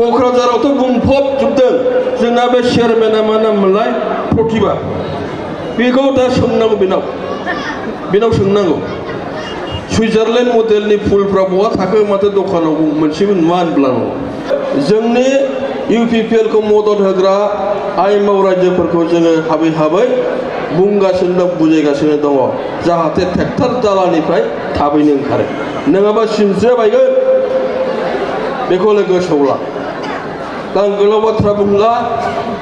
क'क्राझारावथ' बुंफबजोबदों जोंना बे चेयारमेना मा नाममोनलाय प्रतिभा बेखौ दा सोंनांगौ बेनाव सोंनांगौ सुइजारलेण्ड मडेलनि फुलफ्रा बहा थाखो माथो दखानाव मोनसेबो नुवा होनब्लानो जोंनि UPPL खौ मदद होग्रा आइमाव रायजोफोरखौ जोङो हाबै बुंगासिनो दं बुजायगासिनो दङ जाहाथे ट्रेक्टर दालानिफ्राय थाबैनो ओंखारो नङाबा सिनस्रिया बायगोन बेखौ गोसोआव ला दा आं गोलाव बाथ्रा बुंला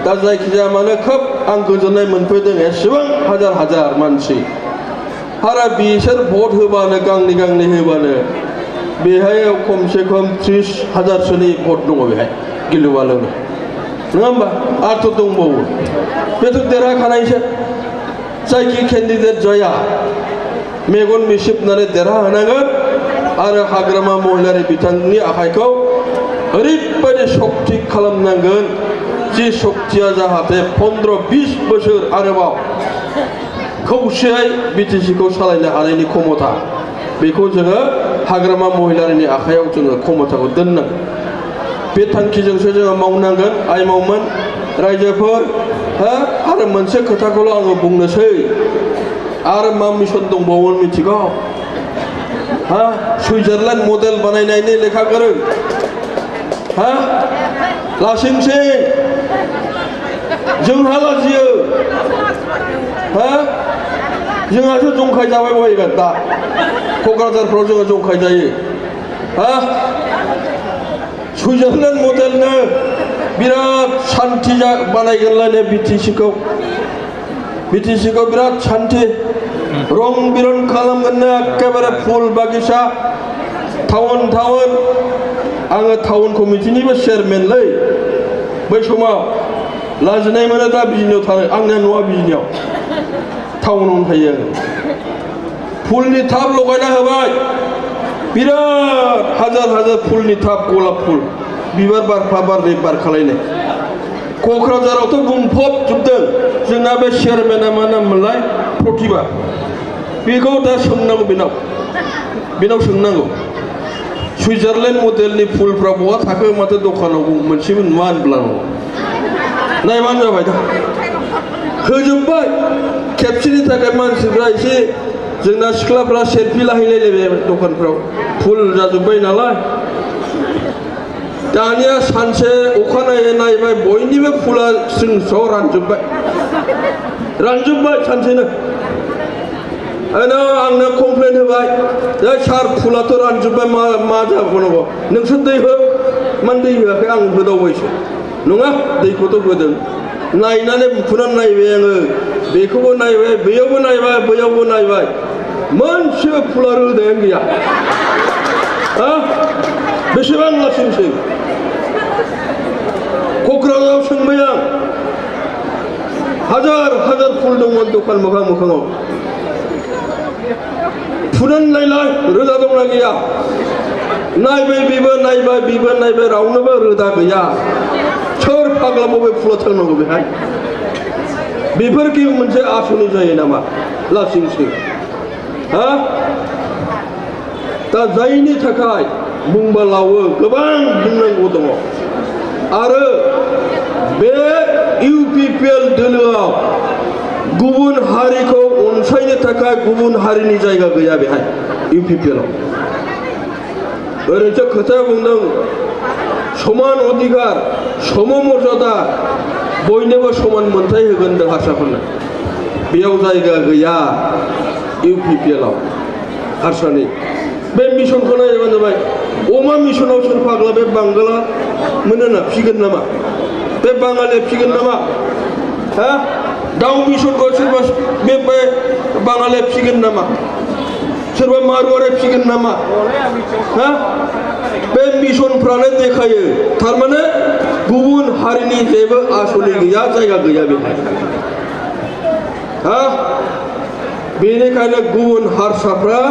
दा जायखिजाया मानो खोब आं गोजोननाय मोनफैदों एसेबां हाजार मानसि आरो बिसोर भट होबानो गांनै होबानो बेहाय खमसे खम 30,000सोनि भट दङ बेहाय गिलुबालुनो नङा होमबा आरोथ' दंबावो बेथ' देरहाखानायसो जायखि केन्डिडेट जाया मेगन मिसिबनानै देरहाहोनांगोन आरो हाग्रामा महिलारि बिथांनि आखाइखौ ओरैबायदि शक्ति खालामनांगोन जि शक्तिया जाहाथे 15-20 बोसोर आरोबाव खौसेयै BTC खौ सालायनो हानायनि क्षमता बेखौ जोङो हाग्रामा महिलारिनि आखायाव जोङो क्षमताखौ दोननांगोन बे थांखिजोंसो जोङो मावनांगोन आइमावमोन रायजोफोर आरो मोनसे खोथाखौल' आङो बुंनोसै आरो मा मिशन दंबावो मिथिगौ सुइजारलेण्ड मडेल बानायनायनि लेखा गोरों लासिंसिं जोंहा लाजियो जोंहासो जंखाय जाबाय बायगोन दा क'क्राझारफ्राव जोङो जंखाय जायो सुइजारलेण्ड मडेलनो बिराद सान्थि बानायगोनलायनो BTC खौ बिराद सान्थि रं बिरं खालामगोननो एखेबारे फुल बागिचा टाउन आङो टाउन कमिटिनिबो चेयारमेनलै बै समाव लाजिनाय मोनो दा बिजनियाव थानो आंनिया न'आ बिजनियाव टाउनावनो थायो आङो फुलनि टाब लगायना होबाय बिराद हाजार फुलनि टाब गलाप फुल बिबार बारफा बारनै बारखालायनाय क'क्राझारावथ' बुंफबजोबदों जोंना बे चेयारमेना मा नाममोनलाय प्रतिभा बेखौ दा सोंनांगौ बेनाव सोंनांगौ सुइजारलेण्ड मडेलनि फुलफ्रा बहा थाखो माथो दखानाव मोनसेबो नुवा होनब्लानो नायबानो जाबाय दा होजोब्बाय खेबसेनि थाखाय मानसिफ्रा एसे जोंना सिख्लाफ्रा सेलफि लाहैलायलायबाय दखानफ्राव फुल जाजोब्बाय नालाय दानिया सानसे अखानायै नायबाय बयनिबो फुला स्रिं रानजोब्बाय सानसेनो आंनो कमप्लेन होबाय सार फुलाथ' रानजोब्बाय मा जाबावनांगौ नोंसोर दै हो मानो दै होआखै आं होदावबायसो नङा दैखौथ' होदों नायनानै बुखुनानै नायबाय आङो बेखौबो नायबाय बैयावबो नायबाय मोनसेबो फुला रोदायानो गैया बेसेबां लासिंसिं क'क्राझाराव सोंबाय आं हाजार फुल दंमोन दखान मोखाङाव फुनानै नायलाय रोदा दंना गैया नायबाय बेबो नायबाय रावनोबो रोदा गैया सोर फाग्ला बबे फुला थांनांगौ बेहाय बेफोरखि मोनसे आसनि जायो नामा लासिंसिं दा जायनि थाखाय बुंबा लावो गोबां बुंनांगौ दङ आरो बे UPPL दोलोआव गुबुन हारिखौ अनसायनो थाखाय गुबुन हारिनि जायगा गैया बेहाय UPPL आव ओरैनोसो खोथाया बुंदों समान अधिकार सम मर्यादा बयनोबो समान मोनथाय होगोन होनदों हारसाफोरनो बेयाव जायगा गैया UPPL आव हारसानि बे मिशनखौ नायबानो जाबाय अमा मिशनाव सोर फाग्ला बे बांगाला मोनोना फिगोन नामा बे बाङालिया फिगोन नामा दाउ मिशनखौ सोरबा बे बाङालिया फिगोन नामा सोरबा मारुवारिया फिगोन नामा बे मिशनफ्रानो देखायो थारमाने गुबुन हारिनि जेबो आसनि गैया जायगा गैया बेहाय बेनिखायनो गुबुन हारसाफ्रा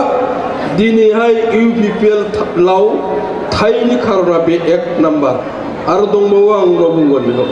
दिनैहाय UPPL आव थायैनि खारना बे 1 नाम्बार आरो दंबावो आं उनाव बुंगोन बेखौ